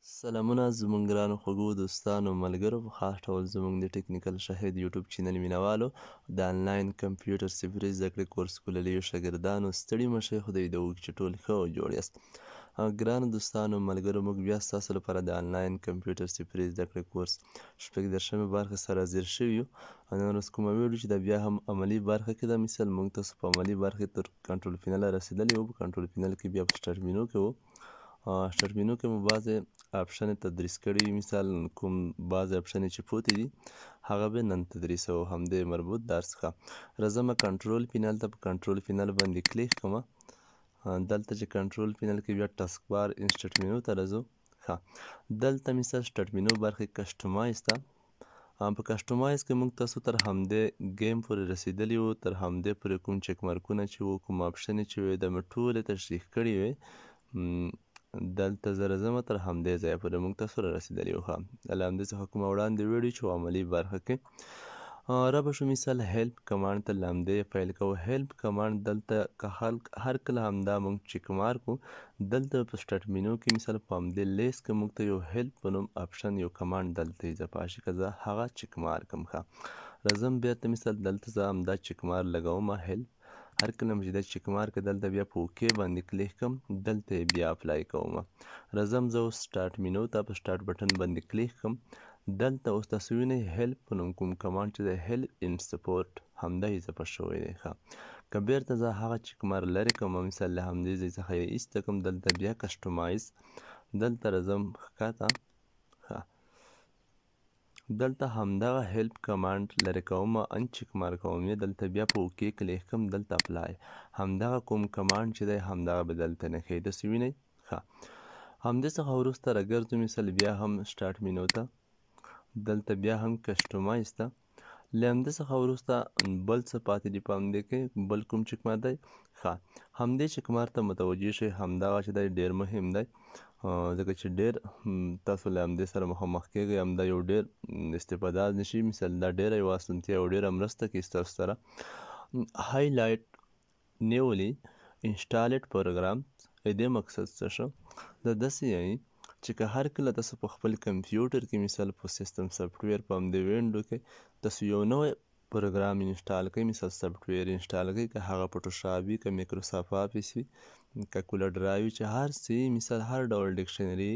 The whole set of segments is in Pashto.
سلامونه زمونږ ګرانو خوږو دوستانو ملګرو، په خاص ډول زمونږ د ټیکنیکل شاهد یوټیوب چینل مینوالو، د آنلاین کمپیوټر صفري زده کړې کورس کوللیو شاګردانو، ستړي مه شئ، خدای دې وکړي چې ټول ښه او جوړ یاست. ګرانو دوستانو ملګرو، موږ بیا ستاسو لپاره د آنلاین کمپیوټر صفري زده کړې کورس 36مې برخې سره حاضر شوي یو. نن ورځ کومه ویډیو چې دا بیا هم عملي برخه کې ده. مثال موږ تاسو په عملي برخې تر کنټرول پینل رسېدلي وو. په کنټرول پینل کې بیا په سټارټ مینو کې وو. سټارټ مینو کې مو بعضې آپشن تدریس کړي، مثال کوم بعضې آپشن چې پوتې دي هغه به نن تدریسوو، همدې مربوط درس ښه. راځم کنټرول پینل ته، په کنټرول پینل باندې کلیک کوم. دلته چې کنټرول پینل کې بیا ټاسک بار انسټرټ مینو ته راځو. ښه، دلته مثال سټارټ مینو برخې کسټمایز ته، په کسټمایز کې موږ تاسو تر همدې ګیم پورې رسېدلي وو. تر همدې پورې کوم چک مارکونه چې وو، کوم آپشن چې وې، دا مې ټولې تشریح کړې وې. دلته زه راځم تر همدې ځایه پورې موږ تاسو را رسېدلي وو. ښه، له همدې څخه کومه وړاندې ویډیو چې عملي برخه کې را به شو. مثال هیلپ کمانډ ته له همدې پیل کوو. هیلپ کمانډ دلته که هر کله همدا موږ چک مارک کړو، دلته په سټارټ مینو کې مثال په همدې لیست کې موږ ته یو هیلپ په نوم آپشن یو کمانډ دلته اضافه شي، که زه هغه چک مارک کړم. ښه، راځم بیرته مثال دلته زه همدا چک مارک لګوم. هیلپ هر کله چې دا چک مارک دلته بیا په اوکی باندې کلیک کوم، دلته یې بیا اپلای کوم. راځم زه اوس سټارټ مینو ته، په سټارټ بټن باندې کلیک کوم. دلته اوس تاسو وینئ هیلپ په نوم کوم کمانډ چې دی هیلپ ان سپورټ همدا اضافه شوی دی. ښه، که بیرته زه هغه چک مارک لرې کوم، مثال له همدې ځای څخه یې ایسته کوم، دلته بیا کسټمایز، دلته راځم ښکته. ښه، دلته همدغه هیلپ کمانډ لرې کوم، ان چک مارک کوم یې، دلته بیا په اوکی کلیک کوم، دلته اپلای، همدغه کوم کمانډ چې دی همدغه به دلته نه ښیي، داسې وینئ. ښه، همدې څخه وروسته راګرځو مثال بیا هم سټارټ مینو ته، دلته بیا هم کسټمایز ته. له همدې څخه وروسته بل څه پاتې دي په همدې کې، بل کوم چک مارک دی. ښه، همدې چک مارک ته متوجه شئ، همدغه چې دی ډېر مهم دی، ځکه چې ډېر تاسو له همدې سره مخامخ کېږئ. همدا یو ډېر استفاده نشي، مثال دا ډېره یوه اسانتیا او ډېره مرسته کوي ستاسو سره. هایلایټ نیولي انسټالډ پروګرام، دې مقصد څه شو؟ دا داسې یعنی چې که هر کله تاسو په خپل کمپیوټر کې مثال په سیستم سافټویر په همدې وینډو کې تاسو یو نوی پروګرام انسټال کړئ، مثال سافټویر انسټال کړئ، که هغه فوټوشاپ وي، که مایکروسافټ آفیس وي، که کولر ډرایو وي، چې هر څه وي، مثال هر ډول ډکشنري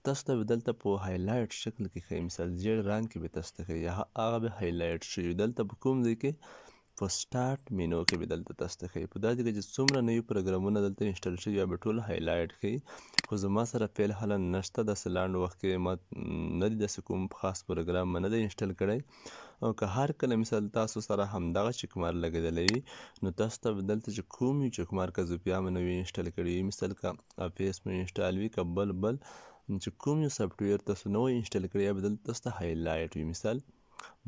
تاسو ته به دلته په هایلایټ شکل کې ښیي، مثال زیړ رنګ کې به تاسو ته ښیي، هغه به هایلایټ شي. دلته په کوم ځای کې؟ په سټارټ مینو کې به دلته تاسو ته ښیي. په داسې کې چې څومره نوي پروګرامونه دلته انسټال شوي یا به ټول هایلایټ ښیي، خو زما سره فعل حالا نشته. داسې لنډ وخت کې ما نه دی داسې کوم خاص پروګرام ما نه دی انسټال کړی. او که هر کله مثال تاسو سره همدغه چکمار لګېدلی وي، نو تاسو ته به دلته چې کوم یو چکمار که بیا مو نوی انسټال کړی وي، مثال که افیس مو انسټال وي، که بل بل چې کوم یو سافټویر تاسو نوی انسټال کړی، یا به دلته تاسو ته هایلایټ وي. مثال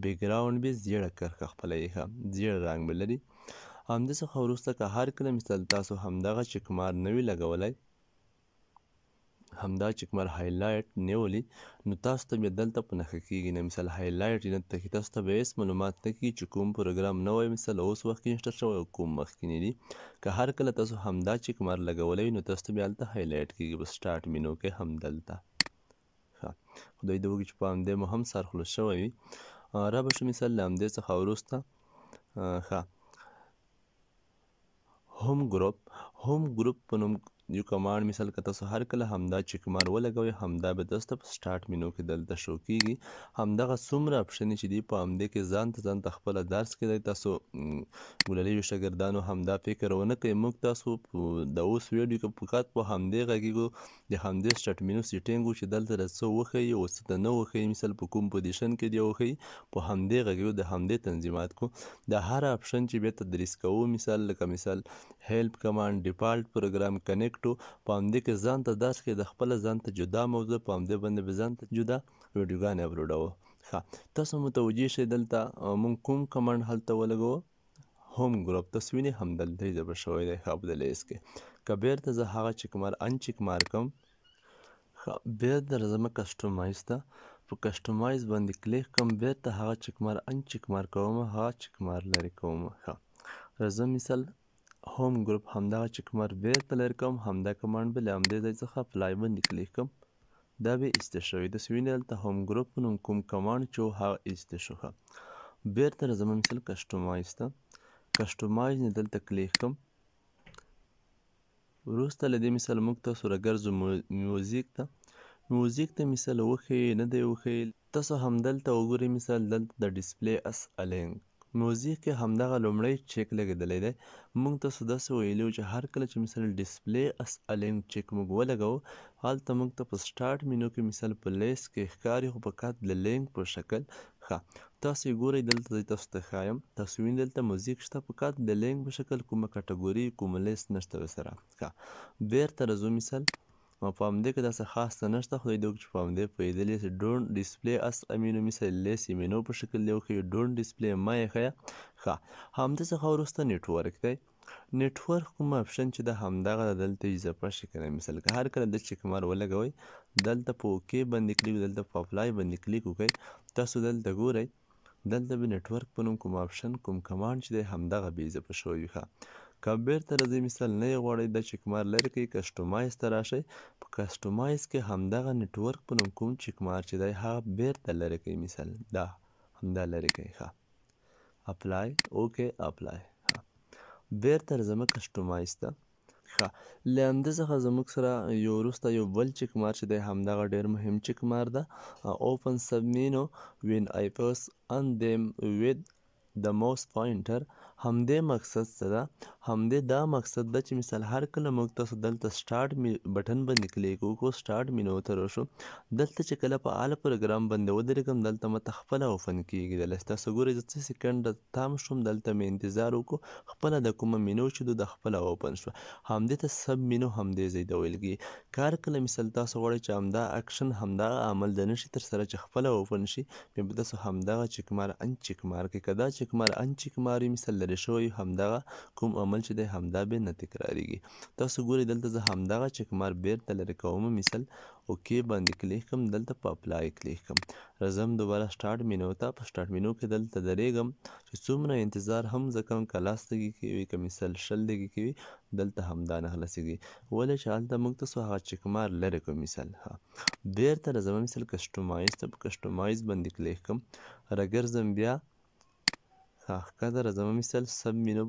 بیکګراونډ به زیړه کرښه خپلوي، ښه زیړ رنګ به لري. همدې څخه وروسته که هر کله مثال تاسو همدغه چکمار نه وي لګولی، همدا چکمار هایلایټ نیولي، نو تاسو ته بیا دلته په نښه کېږي نه، مثال هایلایټ یې نه ته تاسو ته به هېڅ معلومات نه کېږي چې کوم پروګرام نوی مثال اوس وخت کې انسټال شوی او کوم مخکینی دي. که هر کله تاسو همدا چکمار لګولی نو تاسو ته بیا هلته هایلایټ کېږي په سټارټ مینو کې همدلته. ښه، خدای دې وکړي چې په همدې مو هم سر خلاص شوی وي. را به شو مثال له همدې څخه وروسته. ښه، هوم ګروپ، هوم ګروپ په نوم یو کمانډ، مثال که تاسو هر کله همدا چکمار ولګوئ، همدا به تاسو ته په سټارټ مینو کې دلته شو کېږي. همدغه څومره اپشن چې دي په همدې کې ځان ته ځان ته خپله درس کې دی. تاسو ګللیو شاګردانو همدا فکر ونه کړئ، موږ تاسو د اوس ویډیو کې فقط په همدې غږېږو، د همدې سټارټ مینو سیټینګ چې دلته د څه وښیي او څه ته نه وښیي، مثال په کوم پوزیشن کې دی وښیي، په همدې غږېږو، د همدې تنظیمات کو. د هر اپشن چې بیا تدریس کوو، مثال لکه مثال هیلپ کمانډ، ډیفالټ پروګرام، کنیکټ، په همدې کې ځان ته درس کې د خپله ځان ته جدا موضوع په همدې باندې به ځان ته جدا ویډیوګانې اپلوډوو. ښه، تاسو متوجه شئ دلته موږ کوم کمانډ هلته ولګوو؟ هوم ګروپ، تاسو وینئ همدلته اضافه شوی دی. ښه، په دې لیست کې که بیرته زه هغه چکمار ان چکمار کوم، ښه، بیرته راځم کسټمایز ته، په کسټمایز باندې کلیک کوم، بیرته هغه چکمار ان چکمار کوم، هغه چکمار لرې کوم. ښه، راځم مثال هوم ګروپ همدغه چکمار بیرته لرې کوم، همدا کمانډ به له همدې ځای څخه اپلای باندې کلیک کوم، دا به ایسته شوی. تاسو وینئ دلته home group په نوم کوم command چې و هغه ایسته شو. ښه، بیرته راځم مثال customize ته، customize نه دلته کلیک کوم. وروسته له دې مثال موږ تاسو راګرځو music ته. music ته مثال وښیي نه دی وښیي، تاسو همدلته وګورئ. مثال دلته د display as a link music کې همدغه لومړی check لګېدلی دی. موږ تاسو داسې ویلي وو چې هر کله چې مثال display as a link check موږ ولګوو، هلته موږ ته په start menu کې مثال په لیست کې ښکاري، خو فقط د لینک په شکل. ښه، تاسو یې ګورئ دلته زه تاسو ته ښایم. تاسو وینئ دلته music شته، فقط د لینک په شکل، کومه کټګوري کوم لیست نشته ورسره. ښه، بیرته راځو مثال او په همدې کې داسې خاص څه نشته، خدای دې وکړي چې په همدې پوهېدلی چې don't display as a menu مثال لیست یې menu په شکل دی وښیي، don't display مه یې ښیه. ښه، همدې څخه وروسته network دی. network کوم option چې د همدغه ده دلته اضافه شي که نه. مثال که هر کله د check mark ولګوئ، دلته په OK باندې کلیک، دلته په apply باندې کلیک وکړئ، تاسو دلته ګورئ دلته به network په نوم کوم option کوم command چې دی همدغه به اضافه شوی وي. ښه، که بیرته راځئ مثال نه یې غواړئ دا check mark لرې کړئ، customize ته راشئ، په customize کې همدغه network په نوم کوم check mark چې دی هغه بیرته لرې کړئ. مثال دا همدا لرې کړئ. ښه، apply، OK، apply. ښه، بیرته راځم customize ته. ښه، له همدې څخه زموږ سره یو وروسته یو بل check mark چې دی همدغه ډېر مهم check mark ده، open sub menu when I press on them with the mouse pointer. همدې مقصد څه ده؟ همدې دا مقصد ده چې مثال هر کله موږ تاسو دلته start button باندې کلیک وکړو، start menu ته راشو، دلته چې کله په all program باندې ودرېږم دلته ماته خپله open کېږي. دلته تاسو ګورئ زه څه سیکنډ تم شوم، دلته مې انتظار وکړو، خپله د کومه مینو چې ده د خپله open شوه. همدې ته sub menu همدې ځای ته ویل کېږي. که هر کله مثال تاسو غواړئ چې همدا اکشن همدا عمل د نه شي ترسره چې خپله open شي، بیا به تاسو همدغه check mark uncheck mark کړئ. که دا check mark uncheck mark وي مثال لرې شوی، همدغه کوم عمل چې دی همدا به نه تکراریږي. تاسو ګورئ دلته زه همدغه check mark بیرته لرې کوم، مثال OK باندې کلیک کوم، دلته په apply کلیک کوم، راځم دوباره start menu ته. په start menu کې دلته درېږم چې څومره انتظار هم زه کوم، که لس دقیقې وي که مثال 20 دقیقې وي، دلته همدا نه خلاصېږي. ولې چې هلته موږ تاسو هغه check mark لرې کوم. مثال ها بیرته راځم مثال customize ته، په customize باندې کلیک کوم، راګرځم بیا ښکته راځم مثال sub menu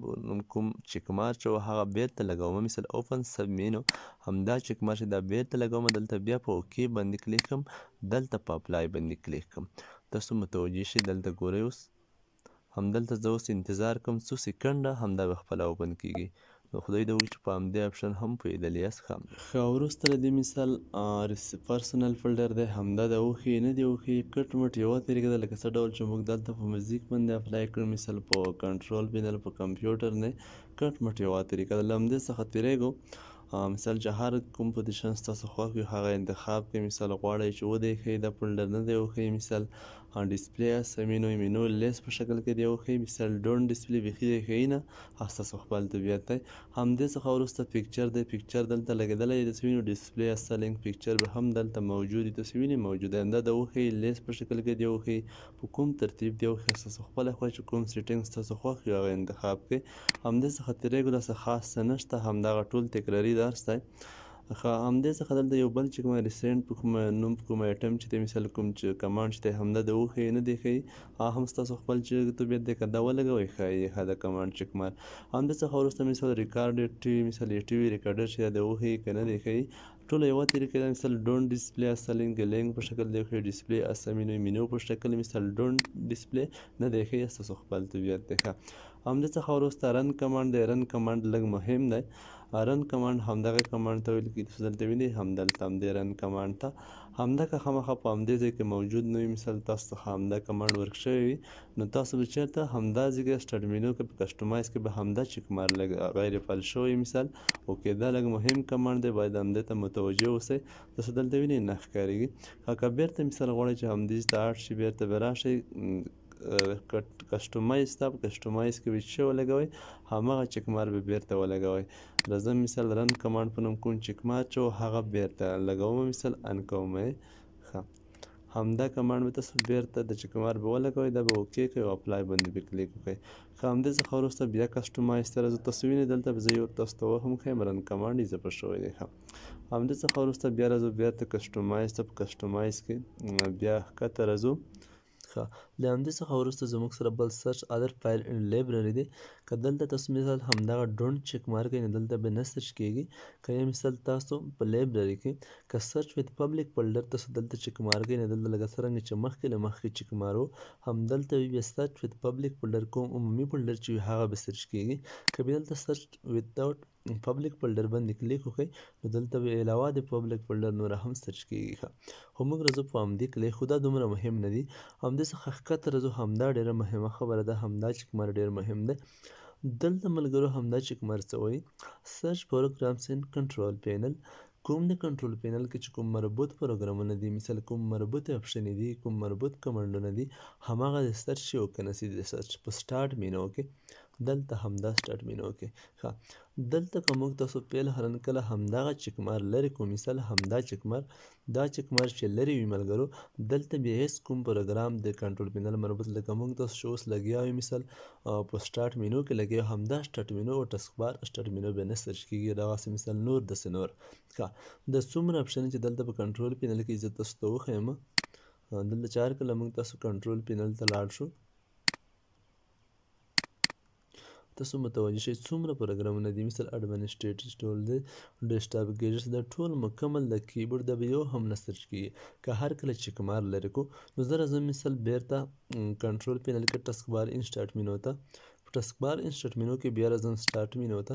کوم check mark چې هغه بیرته لګوم، مثال open sub menu همدا check mark چې دا بیرته لګوم، دلته بیا په OK باندې کلیک کوم، دلته په apply باندې کلیک کوم. تاسو متوجه شئ دلته ګورئ اوس همدلته زه اوس انتظار کوم څو سیکنډه، همدا به خپله open کېږي. نو خدای دې وکړي چې په همدې option هم پوهېدلی یاست. ښه ښه، وروسته له دې مثال personal folder دی، همدا د وښیي نه دی وښیي، کټ مټ یوه طریقه ده لکه څه ډول چې موږ دلته په music باندې apply کړو، مثال په control panel په کمپیوټر نه، کټ مټ یوه طریقه ده. له همدې څخه تېرېږو. مثال چې هر کوم position ستاسو خوښ وي هغه انتخاب کړئ. مثال غواړئ چې ودی ښیي دا folder نه دی وښیي، مثال display as menu menu list په شکل کې دی وښیي، مثال don't display بیخي دی ښیي نه، هغه ستاسو خپل طبیعت دی. همدې څخه وروسته picture دی، picture دلته لګېدلی دی، تاسو وینئ display as link picture به هم دلته موجود دی، تاسو وینئ موجود دی. همدا د وښیي لیست په شکل کې دی وښیي، په کوم ترتیب دی وښیي ستاسو خپله خوښه، چې کوم setting ستاسو خوښ وي هغه انتخاب کړئ. همدې څخه تېرېږو، داسې خاص څه نشته، همدغه ټول تکراري درس دی. ښه، همدې څخه دلته یو بل چې کوم recent په کوم نوم په کوم item چې دی، مثال کوم چې command چې دی همدا د وښیي نه دی ښیي، هغه هم ستاسو خپل چې طبیعت دی، که دا ولګوئ ښایي ښه د command check mark. همدې څخه وروسته مثال record TV، مثال یې TV recorder چې دی د وښیي که نه دی ښیي، ټوله یوه طریقه ده. مثال don't display as link link په شکل دی ښیي، display as menu menu په شکل، مثال don't display نه دی ښیي، ستاسو خپل طبیعت دی. ښه، همدې څخه وروسته run command دی. run command لږ مهم دی. run command همدغه command ته ویل کېږي، تاسو دلته وینئ همدلته همدې run command ته، همدا که خامخا په همدې ځای کې موجود نه وي، مثال تاسو څخه همدا command ورک شوی وي، نو تاسو به چېرته همدا ځای کې start menu کې په customize کې به همدا check mark لږ غیر فعال شوی مثال. OK، دا لږ مهم command دی، باید همدې ته متوجه اوسئ. تاسو دلته وینئ نه ښکارېږي. که بېرته مثال غواړئ چې همدې ته اړ شي، بېرته به راشئ customize ته، په customize کې به څه ولګوئ، هماغه check mark به بېرته ولګوئ. راځم مثال run command په نوم کوم check mark چې هغه بېرته لګوم، مثال on کوم یې. ښه، همدا کمانډ به تاسو بیرته د چکمار به ولګوئ، دا به اوکی کوئ او اپلای باندې به کلیک وکړئ. ښه، همدې څخه وروسته بیا کسټمایز ته راځو. تاسو وینئ دلته به زه یو تاسو ته وهم ښیم، رن کمانډ اضافه شوی دی. ښه، همدې څخه وروسته بیا راځو بیرته کسټمایز ته. په کسټمایز کې بیا ښکته راځو. ښه، له همدې څخه وروسته زموږ سره بل سرچ ادر فایل ان لایبرري دی. که دلته تاسو مثال همدغه ډونټ چک مارک کوئ، نو دلته به نه سرچ کیږي. که یا مثال تاسو په لایبرري کې که سرچ ویت پبلیک فولډر تاسو دلته چک مارک کوئ، نو دلته لکه څرنګه چې مخکې له مخکې چک مار و، همدلته وي بیا سرچ ویت پبلیک فولډر، کوم عمومي فولډر چې وي هغه به سرچ کیږي. که بیا دلته سرچ ویتاوټ پبلیک فولډر باندې کلیک وکړئ، نو دلته به علاوه د پبلیک فولډر نور هم سرچ کیږي. ښه، خو موږ راځو په همدې کلیک، خو دا دومره مهم نه دي. همدې څخه ښکته راځو، همدا ډېره مهمه خبره ده، همدا چکمار ډېر مهم دی دلته ملګرو. همدا چکمار څه وایي؟ سرچ پروګرامز ان کنټرول پینل. کوم د کنټرول پینل کې چې کوم مربوط پروګرامونه دي، مثال کوم مربوط اپشن دي، کوم مربوط کمانډونه دي، هماغه د سرچ شي او که نه سي د سرچ په سټارټ مینو کې، دلته همدا سټارټ مینو کې. ښه، دلته که موږ تاسو پیل هرن کله همدغه چکمار لرې کو، مثال همدا چکمار، دا چکمار چې لرې وي ملګرو، دلته بیا هیڅ کوم پروګرام د کنټرول پینل مربوط، لکه موږ تاسو چې اوس لګیا یو مثال په سټارټ مینو کې لګیا یو، همدا سټارټ مینو او ټسک بار سټارټ مینو به نه سرچ کیږي، دغسې مثال نور داسې نور. ښه، د څومره اپشن چې دلته په کنټرول پینل کې زه تاسو ته وښیم، دلته چې هر کله موږ تاسو کنټرول پینل ته لاړ شو، تاسو متوجه شئ څومره پروګرامونه دي. مثال اډمنسټریټر ټول دی، ډیسکټاپ ګیجټس، دا ټول مکمل د کیبورډ دا به یو هم نه سرچ کیږي که هر کله چې کمار لرې کو. نو زه راځم مثال بیرته کنټرول پینل کې ټسک بار انسټارټ مینو ته، په ټسک بار انسټارټ مینو کې بیا راځم سټارټ مینو ته،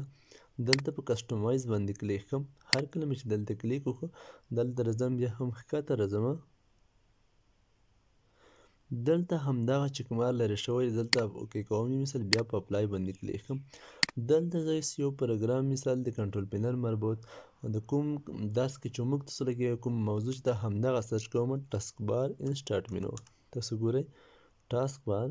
دلته په کسټمایز باندې کلیک کوم. هر کله مې چې دلته کلیک وکړو، دلته راځم بیا هم ښکته راځم، دلته همدغه چکمار لرې شوی، دلته اوکی کوم، مثال بیا په اپلای باندې کلیک کوم. دلته زه یو پروګرام مثال د کنټرول پینل مربوط د کوم درس کې چې موږ تاسو لګیا کوم موضوع چې دا همدغه سرچ کوم، ټسک بار انسټارټ مینو. تاسو ګورئ ټاسک بار،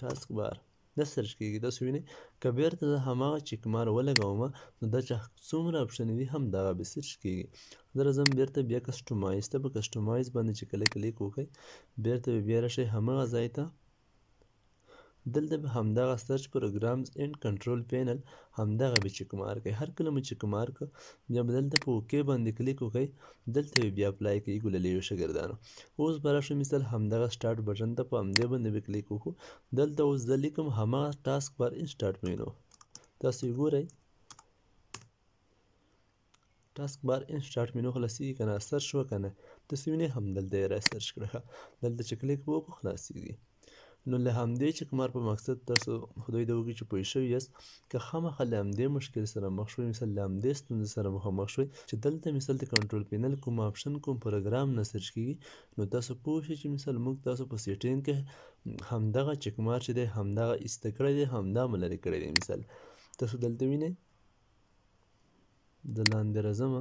ټاسک بار نه سرچ کیږي. تاسو وینئ که بیرته زه هماغه چکمار ولګوم، نو دا چې څومره اپشن دي همدغه به سرچ کیږي. زه راځم بیرته بیا کسټمایز ته، په کسټمایز باندې چې کله کلیک وکړئ، بیرته به بیا راشئ هماغه ځای ته، دلته به همدغه سرچ پروګرامز ان کنټرول پینل همدغه به چکمار کوي. هر کله مو چکمار که بیا به دلته په اوکی باندې کلیک وکړئ، دلته به بیا اپلای کوي ګللیو شاګردانو. اوس به راشو مثال همدغه سټارټ بټن ته، په همدې باندې به کلیک وکړو. دلته اوس زه لیکم هماغه ټاسک بار ان سټارټ مینو. تاسو یې ګورئ ټاسک بار ان سټارټ مینو خلاصیږي که نه، سرچ شوه که نه؟ تاسو وینئ همدلته یې را سرچ کړه. ښه، دلته چې کلیک وکړو خلاصیږي. نو له همدې چکمار په مقصد تاسو خدای دې وکړي چې پوه شوي یاست. که خامخا له همدې مشکل سره مخ شوئ، مثال له همدې ستونزې سره مخامخ شوئ چې دلته مثال د کنټرول پینل کوم آپشن کوم پروګرام نه سرچ کیږي، نو تاسو پوه شئ چې مثال موږ تاسو په سیټینګ کې همدغه چکمار چې دی همدغه ایسته کړی دی، همدا مو لرې کړی دی. مثال تاسو دلته وینئ، زه لاندې راځم،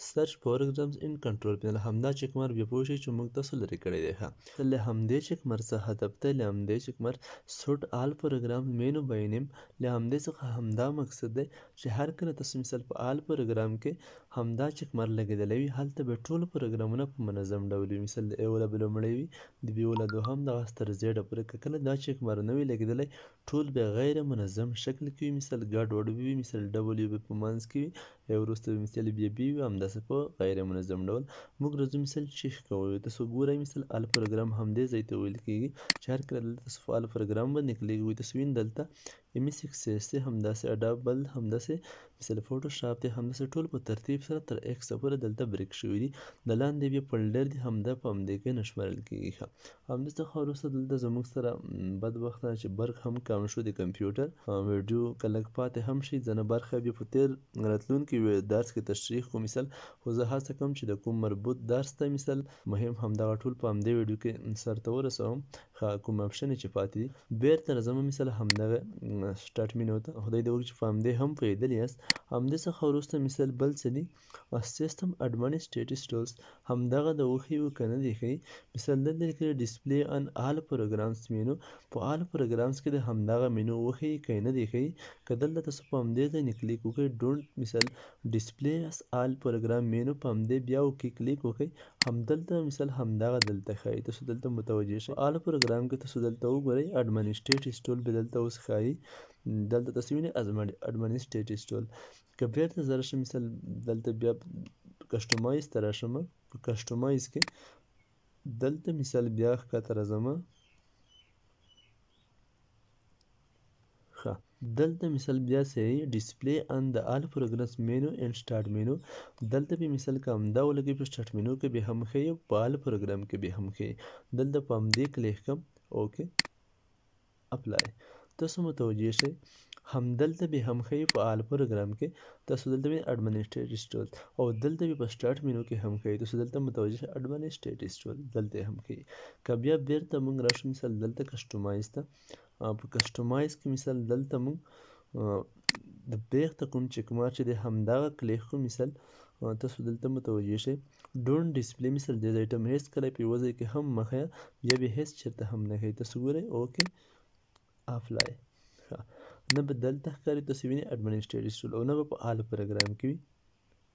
سرچ پروګرامز ان کنټرول پینل، همدا چکمار بیا پوه شئ چې موږ تاسو لرې کړی دی. ښه، له همدې چکمار څخه هدف دی، له همدې چکمار سورټ آل پروګرام مینو بای نیم، له همدې څخه همدا مقصد دی چې هر کله تاسو مثال په آل پروګرام کې همدا چکمار لګېدلی وي، هلته به ټول پروګرامونه په منظم ډول وي. مثال د ای ولا به لومړی وي، د بي ولا دوهم، دغه تر زیډه پورې. که کله دا چکمار نه وي لګېدلی، ټول به غیر منظم شکل کې وي، مثال ګډ وډ وي، مثال ډبلیو به په منځ کې وي، وروسته به مثال بیا بي وي، همداسې په غیر منظم ډول. موږ راځو مثال چیښ کوو. تاسو ګورئ مثال آل پروګرام همدې ځای ته ویل کیږي چې هر کله دلته تاسو په آل پروګرام باندې کلیک وکړئ، تاسو وینئ دلته ایم ایس اکسس دی، همداسې اډابل، همداسې مثال فوټوشاپ دی، همداسې ټول په ترتیب سره تر ایکس پورې دلته بریک شوي دي. د لاندې بیا فولډر دی، همدا په همدې کې نه شمېرل کیږي. ښه، همدې څخه وروسته دلته زموږ سره بدبختانه چې برق هم کم شو د کمپیوټر، ویډیو که لږ پاتې هم شي، ځنه برخه بیا په تېر راتلونکي درس کې تشریح کوم. مثال خو زه هڅه کوم چې د کوم مربوط درس ته مثال مهم همدغه ټول په همدې ویډیو کې سرته ورسوم. ښه، کوم اپشن چې پاتې دي، بیرته راځم مثال همدغه سټارټ مینو ته. خدای دې وکړي چې په همدې هم پوهېدلي یاست. همدې څخه وروسته مثال بل څه دي، سیستم اډمنسټریټیو ټولز، همدغه د وښیو که نه دی ښیي. مثال دلته لیکلي ډیسپلی ان آل پروګرامز مینو، په آل پروګرامز کې د همدغه مینو وښیي که نه دی ښیي. که دلته تاسو په همدې ځای کلیک وکړئ، ډونټ مثال ډیسپلی آل پروګرام مینو، په همدې بیا وکړئ کلیک وکړئ، همدلته مثال همدغه دلته ښایي. تاسو دلته متوجه شئ، آل پروګرام کې تاسو دلته وګورئ اډمنسټریټیو ټول به دلته اوس ښایي. دلته تاسو وینئ اډمنسټریټیو ټول. که بیرته زه راشم مثال دلته بیا کسټمایز ته راشم، په کسټمایز کې دلته مثال بیا ښکته راځم. ښه، دلته مثال بیا سي ډیسپلی ان د آل پروګرامز مینو اینډ سټارټ مینو، دلته به مثال که همدا ولګوي په سټارټ مینو کې به هم ښیي او په آل پروګرام کې به هم ښیي. دلته په همدې کلیک کوم، اوکې اپلای. تاسو متوجه شئ همدلته به هم ښیي په آل پروګرام کې، تاسو دلته به اډمنسټریټیو ټول او دلته به په سټارټ مینو کې هم ښیي. تاسو دلته متوجه شئ اډمنسټریټیو ټول دلته هم ښیي. که بیا بیرته موږ راشو مثال دلته کسټمایز ته، په کسټمایز کې مثال دلته موږ د بیرته کوم چکمار چې دی همدغه کلیک کو، مثال تاسو دلته متوجه شئ ډونټ ډیسپلی مثال دې آیټم هیڅ کله په یوه ځای کې هم مه ښیه، بیا به هیڅ چېرته هم نه ښیي. تاسو ګورئ اوکې اپلای. ښه، نه به دلته ښکاري، تاسو وینئ اډمنسټریټیو ټول، او نه به په آل پروګرام کې وي،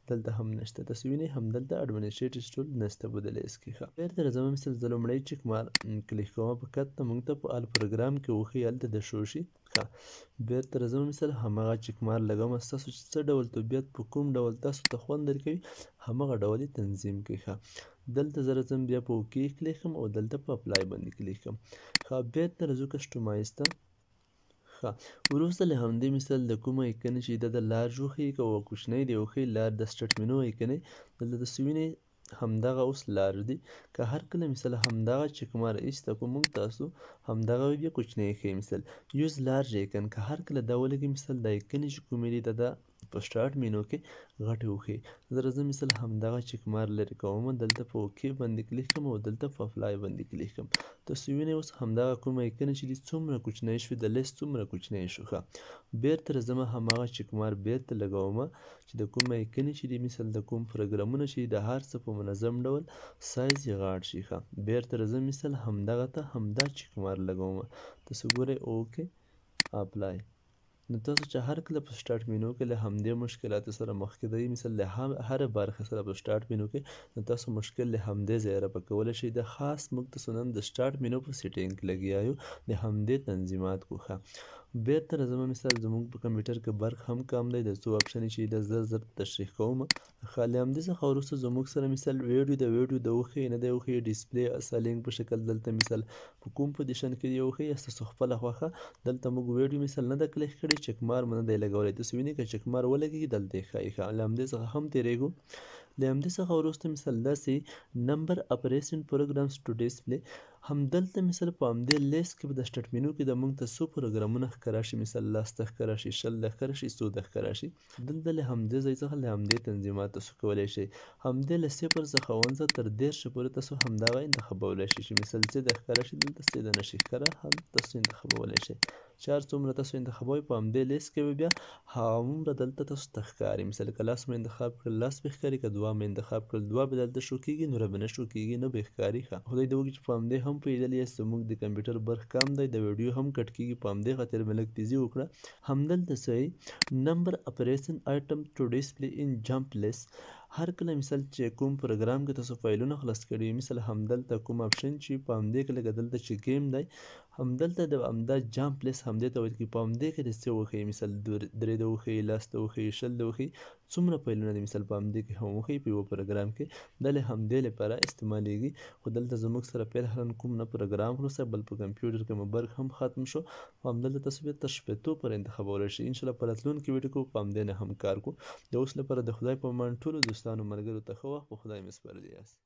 دلته هم نشته. تاسو وینئ همدلته اډمنسټریټیو ټول نشته په دې لیست کې. ښه، بیرته راځم مثال زه لومړی چکمار کلیک کوم، په کته موږ ته په آل پروګرام کې وښیي هلته د شو شي. ښه، بیرته راځم مثال هماغه چکمار لګوم، ستاسو چې څه ډول طبیعت په کوم ډول تاسو ته خوند درکوي هماغه ډول یې تنظیم کړئ. ښه، دلته زه راځم بیا په اوکې کلیک کوم او دلته په اپلای باندې کلیک کوم. ښه، بیرته راځو کسټمایز ته. ښه، وروسته له همدې مثال د کومه ایکنې چې دا د لارج وښیي که کوچنی دی وښیي، لار د سټارټ مینو ایکنې دلته تاسو وینئ همدغه اوس لارج دی. که هر کله مثال همدغه چکمار ایسته کو موږ تاسو همدغه بیا کوچنی ښیي. مثال یوز لارج ایکن، که هر کله دا ولګي مثال دا ایکنې چې کومې دي دا په سټارټ مینو کې غټې وښیي. زه راځم مثال همدغه چکمار لرې کوم، دلته په اوکې باندې کلیک کوم او دلته په اپلای باندې کلیک کوم. تاسو وینئ اوس همدغه کومه ایکنې چې دي څومره کوچنی شوې، د لیست څومره کوچنی شو. ښه، بیرته راځم هماغه چکمار بیرته لګوم چې د کومه ایکنې چې دي مثال د کوم پروګرامونه چې دي د هر څه په منظم ډول سایز یې غاټ شي. ښه، بیرته راځم مثال همدغه ته همدا چکمار لګوم. تاسو ګورئ اوکې اپلای. نو تاسو چې هر کله په سټارټ مینو کې له همدې مشکلاتو سره مخ کېدئ، مثال له هره برخې سره په سټارټ مینو کې، نو تاسو مشکل له همدې ځایه رفع کولی شئ. د خاص موږ تاسو نن د سټارټ مینو په سیټینګ کې لګیا یو، د همدې تنظیمات کوښه. بیرته راځم مثال زموږ په کمپیوټر کې برق هم کم دی، د څو اپشنې چې د زر زر تشریح کوم. ښه، له همدې څخه وروسته زموږ سره مثال ویډیو د ویډیو د وښیي نه دی وښیي، ډیسپلی سالینګ په شکل دلته مثال په کوم پوزیشن کې دی وښیي، ستاسو خپله خوښه. دلته موږ ویډیو مثال نه ده کلیک کړې، چکمار مو نه دی لګولی. تاسو وینئ که چکمار ولګېږي دلته یې ښایي. ښه، له همدې څخه هم تېرېږو. له همدې څخه وروسته مثال داسې نمبر اپریشن پروګرامز ټو ډیسپلی، همدلته مثال په همدې لیست کې به د سټارټ مینو کې د موږ ته څو پروګرامونه ښکاره شي، مثال لس ته ښکاره شي، 20 ته ښکاره شي، څو ته ښکاره شي. دلته له همدې ځای څخه له همدې تنظیمات تاسو کولی شئ همدې له 0 څخه ونځه تر 30 پورې تاسو همدغه انتخابولی شئ چې مثال څه د ښکاره شي، دلته څه د نه شي ښکاره، هم تاسو انتخابولی شئ. چې هر څومره تاسو انتخابوئ په همدې لیست کې به بیا هغومره دلته تاسو ته ښکاري. مثال که لس مو انتخاب کړل لس به ښکاري، که دوه مو انتخاب کړل دوه به دلته شو کېږي، نوره به نه شو کېږي، نه به ښکاري. ښه، خدای دې وکړي چې په همدې هم پوهېدلی یاست. زموږ د کمپیوټر برق کم دی، د ویډیو هم کټ کېږي، په همدې خاطر مې لږ تیزي وکړه. همدلته څه نمبر اپریشن آیټم ټو ډیسپلی ان جمپ لیست، هر کله مثال چې کوم پروګرام کې تاسو فایلونه خلاص کړي، مثال همدلته کوم اپشن چې په همدې کې لکه دلته چې ګیم دی، همدلته د همدا جمپ لیست همدې ته ویل کېږي. په همدې کې د څه وښیي، مثال 3 د وښیي، 10 د وښیي، 20 د وښیي، څومره فایلونه دي مثال په همدې کې هم وښیي په یوه پروګرام کې، دا له همدې لپاره استعمالیږي. خو دلته زموږ سره فعلاً کوم نه پروګرام خلاص بل په کمپیوټر کې مو برق هم ختم شو. همدلته تاسو بیا تر 60 پورې انتخابولی شئ. انشاءالله په راتلونکي ویډیو کې په همدې نه هم کار کوو. د اوس لپاره د خدای په امان ټولو دوستانو ملګرو ته ښه وخت، په خدای مې سپارلي یاست.